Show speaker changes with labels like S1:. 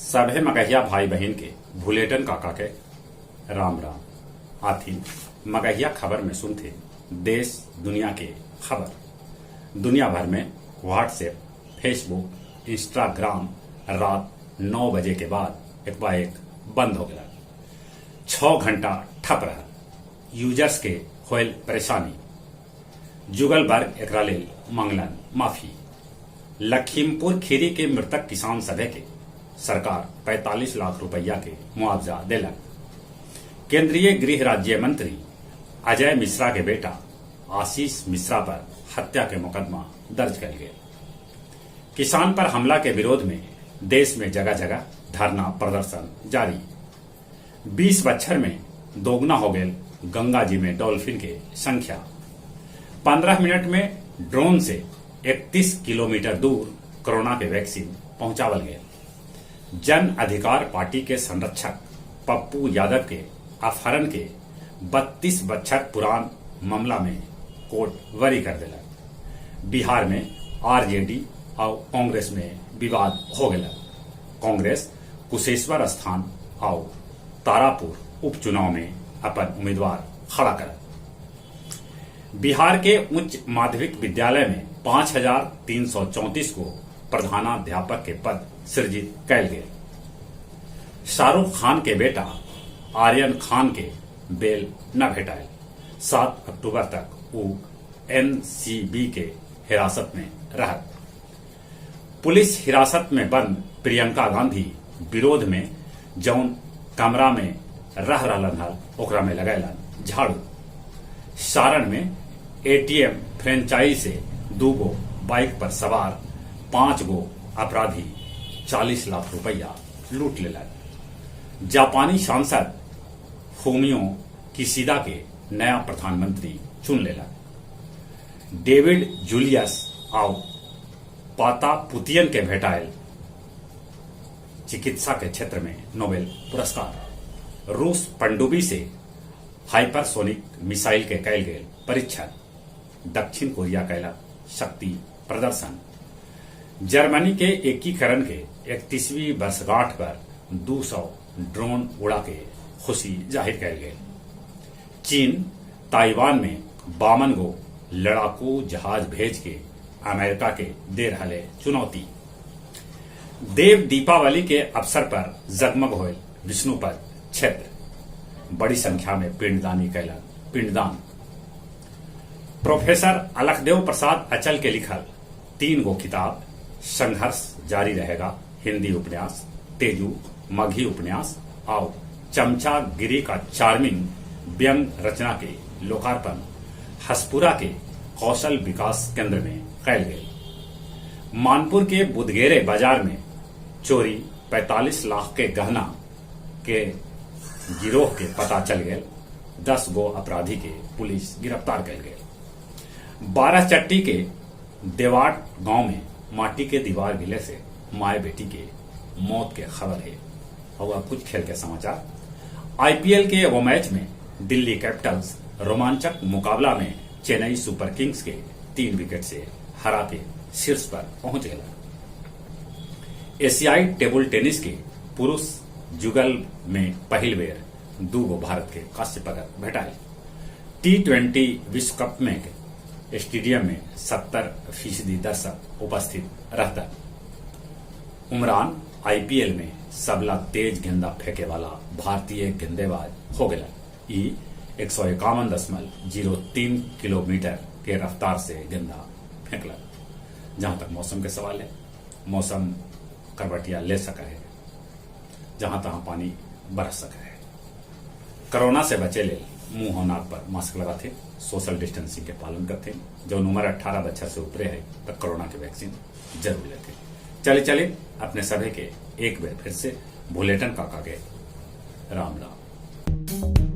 S1: सभे मगहिया भाई बहिन के भुलेटन काका के राम राम। आथिन मगहिया खबर में सुनथे देश दुनिया के खबर। दुनिया भर में व्हाट्सएप, फेसबुक, इंस्टाग्राम रात 9 बजे के बाद एकबाएक बंद हो गया। 6 घंटा ठप रहल। यूजर्स के होयल परेशानी। जुगल वर्ग एकरा लेल मांगलन माफी। लखीमपुर खीरी के मृतक किसान सभे के सरकार 45 लाख रुपया के मुआवजा देलक। केंद्रीय गृह राज्य मंत्री अजय मिश्रा के बेटा आशीष मिश्रा पर हत्या के मुकदमा दर्ज कयल गेल। किसान पर हमला के विरोध में देश में जगह जगह धरना प्रदर्शन जारी। 20 बच्छर में दोगुना हो गेल गंगा जी में डॉल्फिन के संख्या। 15 मिनट में ड्रोन से 31 किलोमीटर दूर कोरोना के वैक्सीन पहुंचावल गेल। जन अधिकार पार्टी के संरक्षक पप्पू यादव के अपहरण के 32 बच्छर पुरान मामला में कोर्ट वरी कर देलक। बिहार में आरजेडी और कांग्रेस में विवाद हो गया। कांग्रेस कुशेश्वर स्थान और तारापुर उपचुनाव में अपन उम्मीदवार खड़ा करत। बिहार के उच्च माध्यमिक विद्यालय में 5334 को प्रधानाध्यापक के पद सृजित कैल गेल। शाहरुख खान के बेटा आर्यन खान के बेल न भेटायल। 7 अक्टूबर तक वो एनसीबी के हिरासत में रहत। पुलिस हिरासत में बंद प्रियंका गांधी विरोध में जौन कमरा में रह रहलन हल ओकरा में लगैलन झाड़ू। सारण में एटीएम फ्रेंचाइज से 2 गो बाइक पर सवार 5 गो अपराधी 40 लाख रुपया लूट लेलक। जापानी सांसद फूमियो किशिदा के नया प्रधानमंत्री चुन लेलक। डेविड जूलियस आउ पाता पुतियन के भेटायल चिकित्सा के क्षेत्र में नोबेल पुरस्कार। रूस पनडुब्बी से हाइपरसोनिक मिसाइल के कैल गेल परीक्षण। दक्षिण कोरिया कैलक शक्ति प्रदर्शन। जर्मनी के एकीकरण के 31वीं वर्षगांठ पर 200 ड्रोन उड़ा के खुशी जाहिर कैल गेल। चीन ताइवान में 52 गो लड़ाकू जहाज भेज के अमेरिका के दे रहा चुनौती। देव दीपावली के अवसर पर जगमग होयल विष्णुपद क्षेत्र। बड़ी संख्या में पिंडदानी कैलन पिंडदान। प्रोफेसर अलखदेव प्रसाद अचल के लिखल 3 गो किताब संघर्ष जारी रहेगा हिंदी उपन्यास, तेजू मगही उपन्यास और चमचागिरी का चार्मिंग व्यंग रचना के लोकार्पण हसपुरा के कौशल विकास केंद्र में कैल गए। मानपुर के बुदगेरे बाजार में चोरी 45 लाख के गहना के गिरोह के पता चल गए। 10 गो अपराधी के पुलिस गिरफ्तार कर गए। 12 चट्टी के देवाट गांव में माटी के दीवार गिले से माए बेटी के मौत के खबर है। और अब कुछ खेल के समाचार। आईपीएल के वो मैच में दिल्ली कैपिटल्स रोमांचक मुकाबला में चेन्नई सुपर किंग्स के 3 विकेट से हरा के शीर्ष पर पहुंच गया। एशियाई टेबल टेनिस के पुरुष जुगल में पहिल बेर 2 गो भारत के कांस्य पदक भेटायल। T20 विश्व कप में स्टेडियम में 70% दर्शक उपस्थित रहता। उमरान आईपीएल में सबला तेज गेंदा फेंके वाला भारतीय गेंदेबाज हो गया। ई 151.03 किलोमीटर के रफ्तार से गेंदा फेंकला। जहां तक मौसम के सवाल है, मौसम करवटिया ले सका है, जहां तहां पानी बरस सका है। कोरोना से बचे ले मुंह और नाक पर मास्क लगाते, सोशल डिस्टेंसिंग के पालन करते। जो उम्र 18 बच्चा से ऊपरे है तब कोरोना के वैक्सीन जरूर लेते। चले चले अपने सभी के एक बार फिर से बुलेटिन काका के राम राम।